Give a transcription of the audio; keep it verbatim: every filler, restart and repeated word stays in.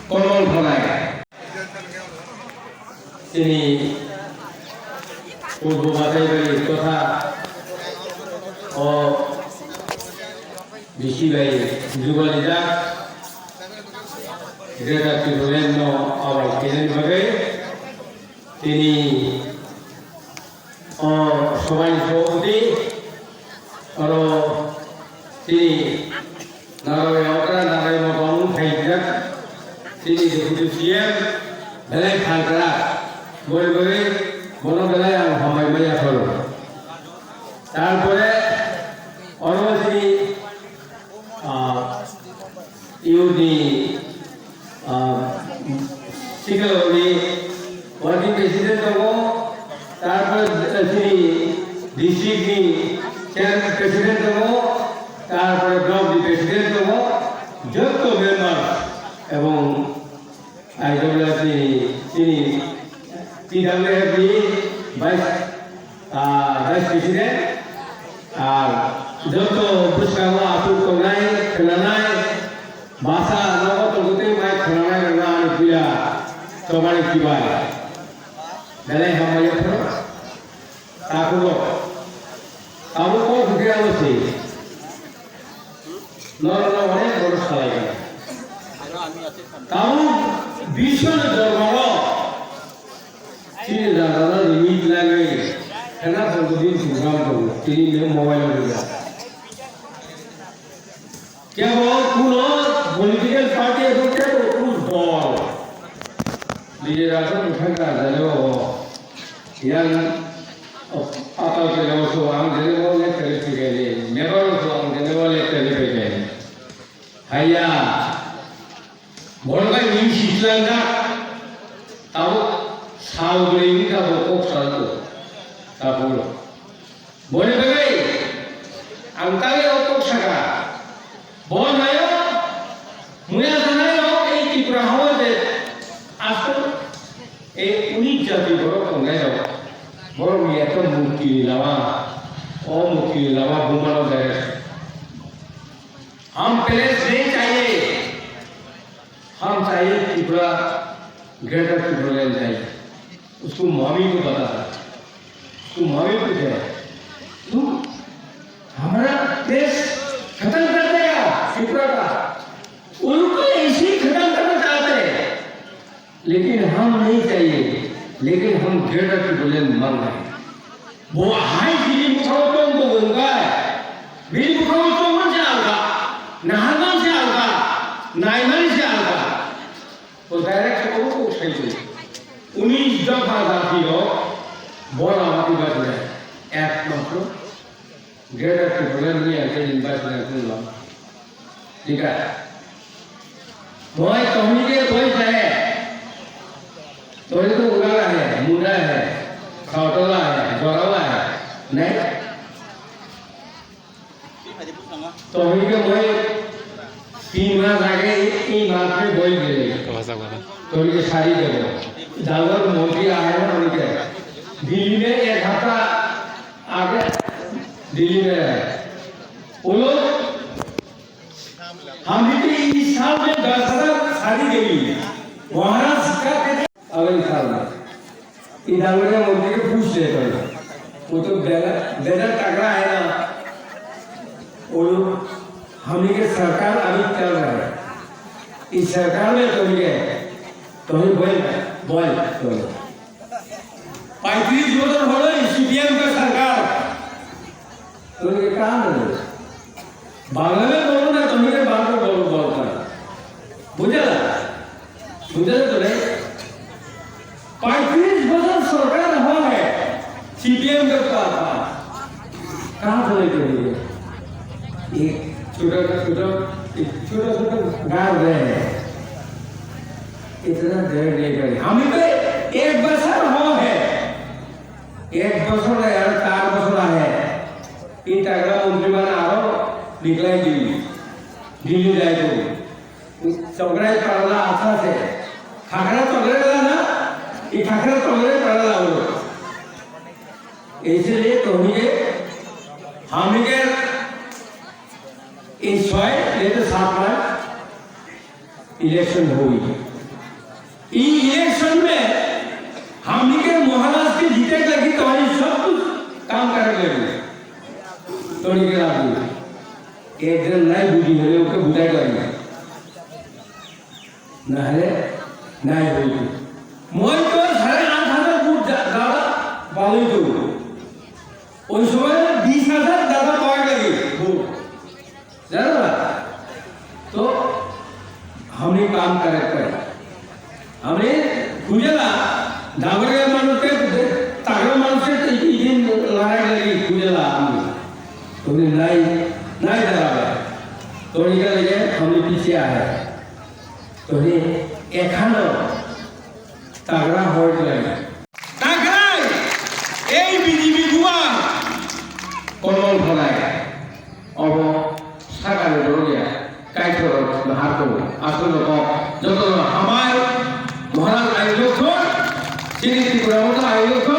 Kolom khanai. Chini purbo batai bai kotha o bisi bai jubalijak Greater Tipraland no abai khainani bagwi chini o sobai sopoti oro chini Narai okra, narai mokol wng phaijak. Chini deputy C M belai phalkra. Boi boi bono belai ang hambai maya khoro. Tarpore oro chini, ah, U D Ah, Sikla ni working president tongo, tarpore, eh, chini district ni chair president tongo, tarpore block ni president tongo, joto member ebong I W F ni chini T W F ni vice, ah, vice president, ar joto bwskango aswk tongnai, khwnanai, Basa nogo tongtwi mai khwnanai rwna ani puila chobani kibai. Belai hambai yaphro. Takhuk rok. Tabuk kok hwnkhe abo se. Norok no onek borok salai kha. Tabuk biswni dorbarok. Chini jagao limit lagwi khena phangbo din program tongo. Tini mobile o rwya. Kebo kuno political party abo kebo kuno dol. Bini raja mwthang raja le o. Yang atal ke lo so ang jene mo le kare pegani. Nebar so ang jene mo le kare pegani. Haya. Borok bai ni sitlang jak. Tabo sal bwrwi ni kabo kok sal ko. Tabo. Boni bagwi ang tangwi o kok saka. Bo nayo, muya sanayo, ei Tripura hawa je aswk ei unik jati borok tongnai rok. Borok ni ekta mukti ni lama, o mukti ni lama bumano jai. हम प्लेस नहीं चाहिए, हम चाहिए त्रिपुरा, ग्रेटर त्रिपुरा लैंड चाहिए। उसको मामी को पता है, उसको मामी को है। तुम हमारा प्लेस खत्म कर देगा त्रिपुरा का, उनको ऐसे ही खत्म करना चाहते हैं। लेकिन हम नहीं चाहिए, लेकिन हम ग्रेटर टिबरेटलैंड मांग रहे हैं। Bo hai bini bwkhao tong bo wngkha, bini bwkhao tongmani se alka, naharmani se alka, naimani se alka. To direct se obo kok sai tong. Unis dopha jati rok bo lama twi bachilai. Ekmatro Greater Tipraland ni ang khe invite na kung lo. Tika. Moi tohni ke koi jahe. Tohni to Ugala hai, Munda hai, Khautala hai, Gorawa hai. Nai? Tohni ke moi tin mas age ei maat pe boi gele. Tohni ke sari debo. Jalwar montri aaya na unke. Delhi mein ek hafta Aage Delhi mein rahe. Wo log hamle ke is saal mein das hazar shaadi gayi. Maharaj ka agle saal mein. Idhar mein modi ke pooch leta hu. Wo to beda, beda takra hai na. Wo log hamle ke sarkar abhi chal raha hai. Is sarkar mein to ye, to ye bol, bol, bol. Paitris bojor holo C P M ka sarkar. Tumi ke kaha bolo? Bangla mein bolo na, tumi ke Bangla bolo, bolo ka. Bujha? Bujha to nahi? Paitris bojor sarkar ho hai. C P M ka pa, pa. Kaha bolo tumi ke? Ek chota chota, ek chota chota gaon hai. Itna der nahi kare. Hum to ek bosor ho hai. Ek bosor nahi, aro char bosor hai. Ye takra mantri bana aro niklai di. Delhi jai to. Chokrai parala acha se. Khakra chokrai la na? Ye khakra chokrai parala ho. Isliye to hum ke, hum ke ye chhoi, ye to saat mein Election hui. Election में हमनी के महाराज के जीते लगी तो हम सब कुछ काम करे लगी। तो निकल आदमी एक दिन नहीं बुद्धि होले ओके बुझाई लगी। নাহলে নাই হইতো। মই তো সাড়ে আট হাজার ভোট যা-, যারা পালইতো। ওই সময় বিশ হাজার দাদা পাওয়া গেল ভোট। জানো না? তো আমি কাম করে করে। আমি বুঝে না, ডাঙরিয়া মানুষকে, তাগড়া মানুষকে তো এই দিন লড়াই লাগি বুঝে না আমি। তুমি নাই, নাই দাঁড়াবে। তো এটা লেগে আমি পিছিয়ে আয়। Toni ekhano tagra hoi lai. Tagra ei B J P dua kolol phalai. Obo sakani dorya kaithoro bahar ko aswk ko joto hamai Maharaj ayok thon, chini Tripura motha ayok thon.